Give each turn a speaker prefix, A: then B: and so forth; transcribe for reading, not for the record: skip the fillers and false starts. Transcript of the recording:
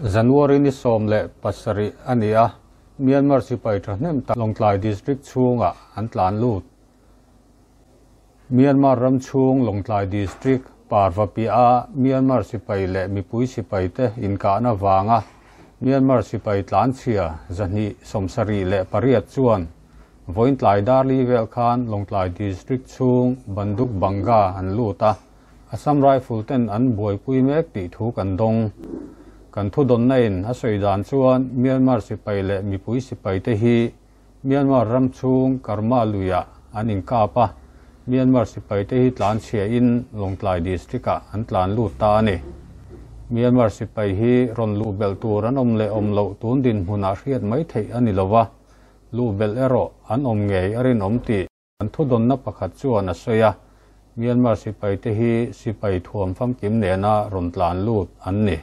A: January ni 17 a ni a, Myanmar sipai thahnem tak Lawngtlai District chhungah an tlan lut. Myanmar ram chhung Lawngtlai District Parva piaha Myanmar sipai leh mipui sipaite inkahna vanga Myanmar sipai tlanchhia 278 chuan vawiin tlai darli vel khan Lawngtlai District chhung Banduk Banga an lut a, Assam Rifle ten an buaipui mek tih thu kan dawng. Kan thudawnna in a sawi dan chuan Myanmar sipai leh mipui sipaite hi Myanmar ram chhung Karma luiah an inkap a, Myanmar sipaite hi tlanchhia in Lawngtlai District ah an tlan lut ta a ni. Myanmar sipai hi rawn luh belh tur an awm leh awm loh tun dinhmunah hriat mai theih a ni lova, luh belh erawh an awm ngei a rinawm tih an thudawnna pakhat chuan a sawi a, Myanmar sipaite hi sipai thuam famkim nena rawn tlan lut an ni.